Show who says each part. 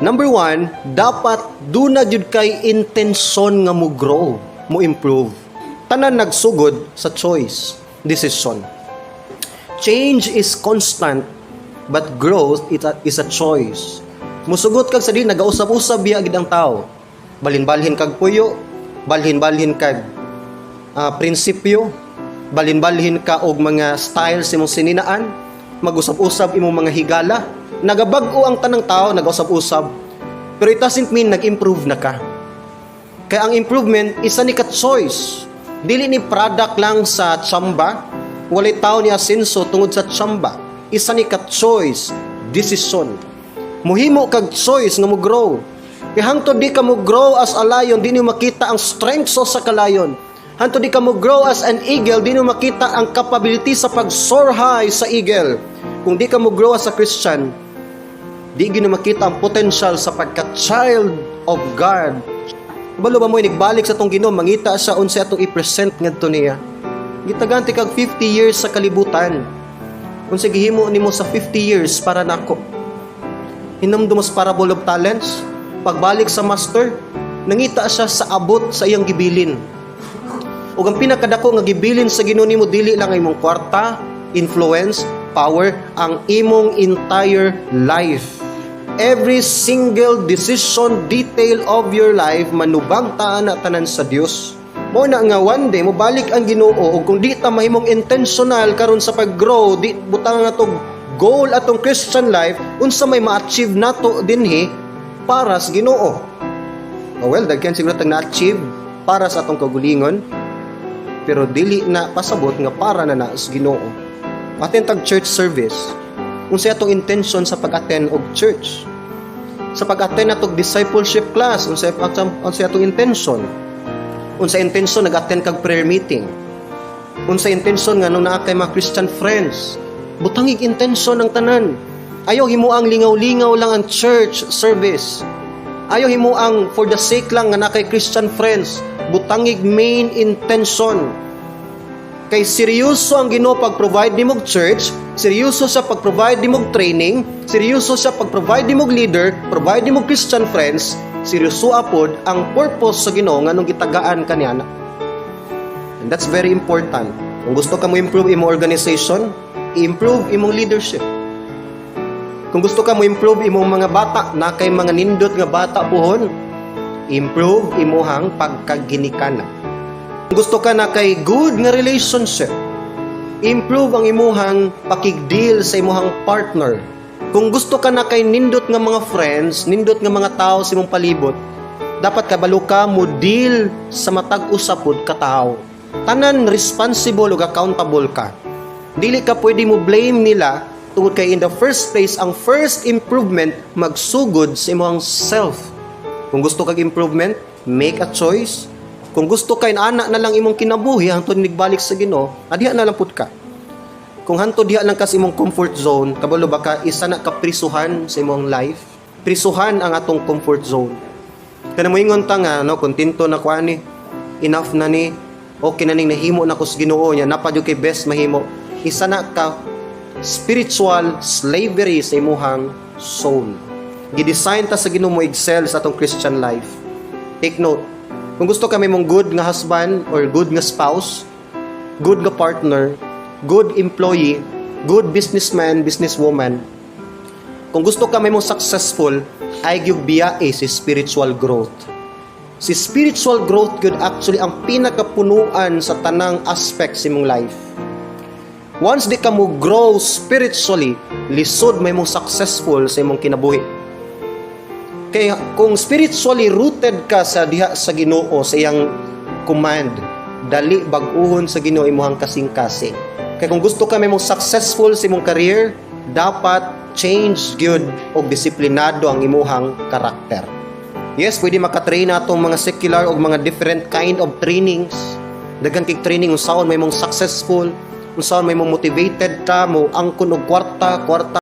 Speaker 1: Number one, dapat duna gyud kay intensyon nga mo grow, mo improve. Tanan nagsugod sa choice, decision. Change is constant, but growth is a choice. Musugot kag sa di nagausab-usab biya gid ang tao. Balhin-balhin kag puyo, balhin-balhin kag prinsipyo, balhin-balhin ka og mga style sa imong sininaan, mag-usab-usab imong mga higala. Nagabag-o ang tanang tao, nagausab-usab. Pero it doesn't mean nag-improve na ka. Kaya ang improvement, isa ni ka choice. Dili ni product lang sa tsamba. Walay tao ni asenso tungod sa tsamba. Isa ni ka choice, decision. Muhimo kag choice nga mo grow. Kaya hangtod di ka mo grow as a lion, di nimo makita ang strength sa kalayon. Hangtod di ka mo grow as an eagle, di nimo makita ang capability sa pag-soar high sa eagle. Kung di ka mo grow as a Christian, di gyud makita ang potential sa pagka-child of God. Kabalo ba mo, nagbalik sa atong Ginoo, mangita sa unsa atong i-present ngadto niya. Gitagaan kag 50 years sa kalibutan. Unsa gihimo nimo sa 50 years para nako? Hinumdum mo sa parable of talents, pagbalik sa master, nangita siya sa abot sa iyang gibilin. Ug ang pinakadako nga gibilin sa Ginoo nimo, dili lang ang imong kwarta, influence, power, ang imong entire life. Every single decision, detail of your life, manubang ta na tanan sa Dios. Mo na nga one day mobalik ang Ginoo, ug kung di ta mahimong intentional karon sa pag-grow, di butang nga tog goal atong Christian life, unsa may ma-achieve nato dinhi para sa Ginoo. Oh, well, daghan siguro tag na-achieve para sa atong kaugalingon, pero dili na pasabot nga para na na sa Ginoo. Attend tag church service. Unsa atong intention sa pag-attend og church? Sa pag-attend natog discipleship class, unsa atong intention? Unsa intention nag-attend kag prayer meeting? Unsa intention nga nung naa kay mga Christian friends? Butangig intention ng tanan. Ayaw himuang lingaw-lingaw lang ang church service. Ayaw himuang for the sake lang nga naa kay Christian friends. Butangig main intention. Kay seryoso ang Ginoo pag-provide nimog church, seryoso sa pag-provide nimog training, seryoso sa pag-provide nimog leader, provide nimog Christian friends, seryoso apod ang purpose sa Ginoo nganong gitagaan kaniya na. And that's very important. Kung gusto ka mo improve imong organization, improve imong leadership. Kung gusto ka mo improve imong mga bata, na kay mga nindot nga bata puhon, improve imuhang pagkaginikanan. Kung gusto ka na kay good nga relationship, improve ang imuhang pakigdeal sa imuhang partner. Kung gusto ka na kay nindot nga mga friends, nindot nga mga tao sa imong palibot, dapat kabalo ka mo deal sa matag usa pod ka tawo. Tanan responsible ug accountable ka. Dili ka pwede mo blame nila tungod kay in the first place, ang first improvement magsugod sa imong self. Kung gusto kag improvement, make a choice. Kung gusto kay ana na lang imong kinabuhi hangtod nigbalik sa Ginoo, adiha na lang pud ka. Kung hantod diha lang ka sa imong comfort zone, kabalo ba ka isa na ka prisuhan sa imong life? Prisuhan ang atong comfort zone. Kana moingon ta nga no, kontento na ko ani, enough na ni, okay na ning nahimo na ko sa Ginoo niya, naa pa jud kay best mahimo. Isa na ka spiritual slavery sa imuhang soul. Gidesign ta sa Ginoo mo excel sa atong Christian life. Take note, kung gusto kami mong good nga husband or good nga spouse, good nga partner, good employee, good businessman, businesswoman, kung gusto kami mong successful, ay gyud biyae si spiritual growth. Si spiritual growth gyud actually ang pinakapunuan sa tanang aspect sa imong life. Once di ka mo grow spiritually, lisod may mong successful sa imong kinabuhi. Kaya kung spiritually rooted ka sa diha sa Ginoo, sa iyang command, dali bag-uhon sa Ginoo imong kasing-kasing. Kaya kung gusto ka may mong successful sa imong career, dapat change gyud og disiplinado ang imuhang karakter. Yes, pwede makatrain na atong mga secular og mga different kind of trainings. Daghan kay training unsaon may mong successful, unsaon may mong motivated ka mo angkon og kwarta, kwarta.